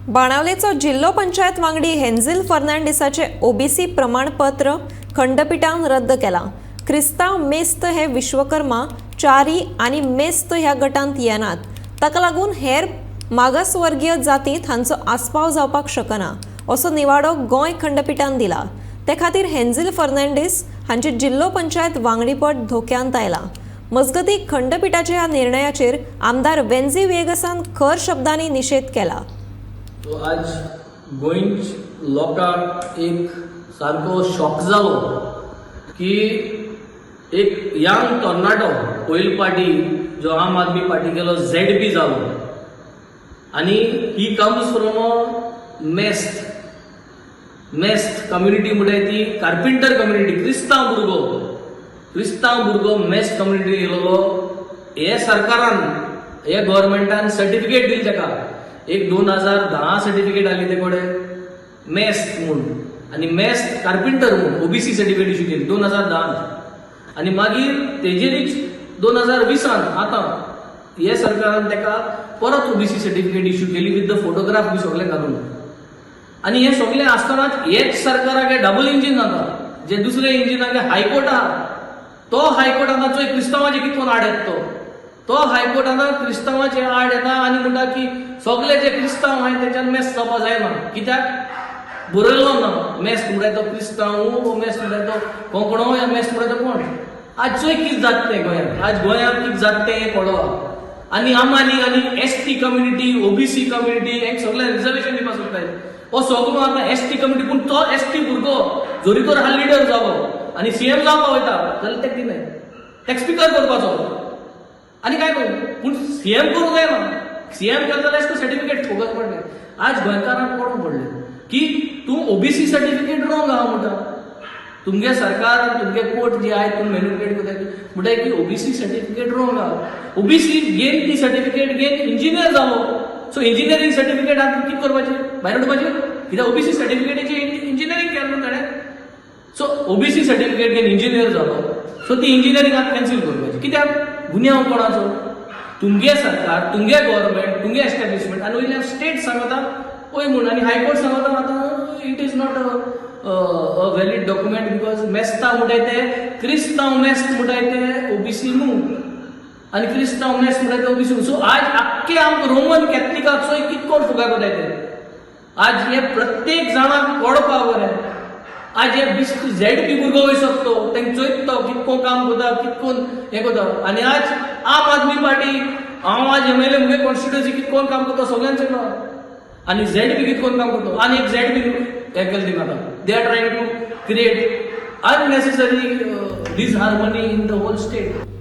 बाणावलेचो जिल्लो पंचायत वांगडी हेन्झिल फर्नांडीसाचे ओबीसी प्रमाणपत्र खंडपिठान रद्द केलां. क्रिस्तांव मेस्त हे विश्वकर्मा, च्यारी आनी मेस्त ह्या गटांत येनात. ताका लागून हेर मागासवर्गीय जातींत हांचो आस्पाव जावपाक शकना, असो निवाडो गोंय खंडपिठान दिला. ते खातीर हेन्झिल फर्नांडीस हांचे जिल्लो पंचायत वांगडीपद धोक्यांत आयलां. मजगतीं, खंडपिठाच्या ह्या निर्णयाचेर आमदार वेन्झी व्हिएगसान खर शब्दांनी निशेध केला. सो आज गोंयच लोकांक एक सारको शॉक जालो की एक यंग तरणाटो पयले पार्टी जो आम आदमी पार्टी गेलो, झेड पी जालो आनी he comes from a मेस्त. मेस्त कम्युनिटी म्हणटाय ती कार्पेंटर कम्युनिटी. क्रिस्तांव भुरगो, क्रिस्तांव भुरगो मेस्त कम्युनिटी येयलेलो. हे सरकारान, हे गव्हर्मेंटान सर्टिफिकेट दिली ताका. एक 2010 सर्टिफिकेट आली ते कडेन मेस्त म्हूण आनी मेस्त कार्पेंटर म्हूण ओबीसी सर्टिफिकेट इश्यू केली 2010. आनी मागीर तेजेरीच 2020न आतां हे सरकारान ताका परत ओबीसी सर्टिफिकेट इश्यू केली, विथ the photograph बी सगळें घालून. आनी हे सगळें आसतनाच हेच सरकाराक डबल इंजीन जाता, जे दुसरे इंजिनाक हायकोर्ट आहा. तो हायकोर्ट आतां चोय क्रिस्तांवाचे कितकोन आड येता. तो तो हायकोर्ट आतां क्रिस्तांवाचे आड येता आनी म्हणटा की सगळे जे क्रिस्तांव आहाय तेच्यान मेस्त जावपा जायना. कित्याक बरयलो ना मेस्त म्हणटाय तो क्रिस्तांव, मेस्त म्हणटाय तो कोंकणो या मेस्त म्हणटाय तो कोण. आज चोय कितें जाता तें गोंयांत. आज गोंयांत कितें जाता तें हें कळो. आनी आमानी आनी एसटी कम्युनिटी, ओबीसी कम्युनिटी हें सगळें रिजर्वेशन दिवपाक सोदताय. हो सगळो आतां एसटी कम्युनिटी, पूण तो एसटी भुरगो जरी तर हा लिडर जालो आनी सीएम जावपाक वयता जाल्यार तेका दिनाय. तेका स्पिकर करपाचो आनी काय करूं, पूण सीएम करूंक जायना. सीएम केलें जाल्यार सर्टिफिकेट फोगत पडलें. आज गोंयकारांक कोण पडलें की तूं ओबीसी सर्टिफिकेट रॉंग आहा म्हणटा. तुमगे सरकार आनी तुमगे कोर्ट जी आहाय, तूं मॅनिपुलेट करताय. म्हणटाय की ओबीसी सर्टिफिकेट रॉंग आहा. ओबीसी घेन, ती सर्टिफिकेट घेन इंजिनियर जालो. सो इंजिनियरींग सर्टिफिकेट आतां कितें करपाचें? भायर उडोवपाचें? कित्याक ओबीसी सर्टिफिकेटीची इंजिनियरींग केलें न्हू ताणें. सो ओबीसी सर्टिफिकेट घेवन इंजिनियर जालो, सो ती इंजिनियरींग आतां कॅन्सील करपाची. कित्याक? गुन्यांव कोणाचो? तुमगे सरकार, तुमगे गव्हर्मेंट, तुमगे एस्टॅब्लिशमेंट. आनी वयल्यान स्टेट सांगता पळय म्हूण आनी हायकोर्ट सांगता आतां it is not a valid document because मेस्ता म्हणटाय ते क्रिस्तांव मेस्त म्हणटाय ते ओबीसी न्हू आनी क्रिस्तांव मेस्त म्हणटाय ते ओबीसी. सो आज आख्खे आमकां रोमन कॅथलिकाक चोय कित कोण फुगार करताय ते. आज हे प्रत्येक जाणाक कळपा बरें. आज हे बिस्त झेड पी भुरगो वय शकतो, तेंका चोयत तो कितको काम करता, कितकोन हें करता. आनी आज आम आदमी पार्टी, हांव आज एमएलए, मुगे कॉन्स्टिट्युएन्सी कितकोन काम करता सगळ्यांक चोयलो. आनी झेड पी कितकोन काम करता आनी एक झेड पी हें केलें थिंगा. आतां they are trying to create unnecessary disharmony in the whole state.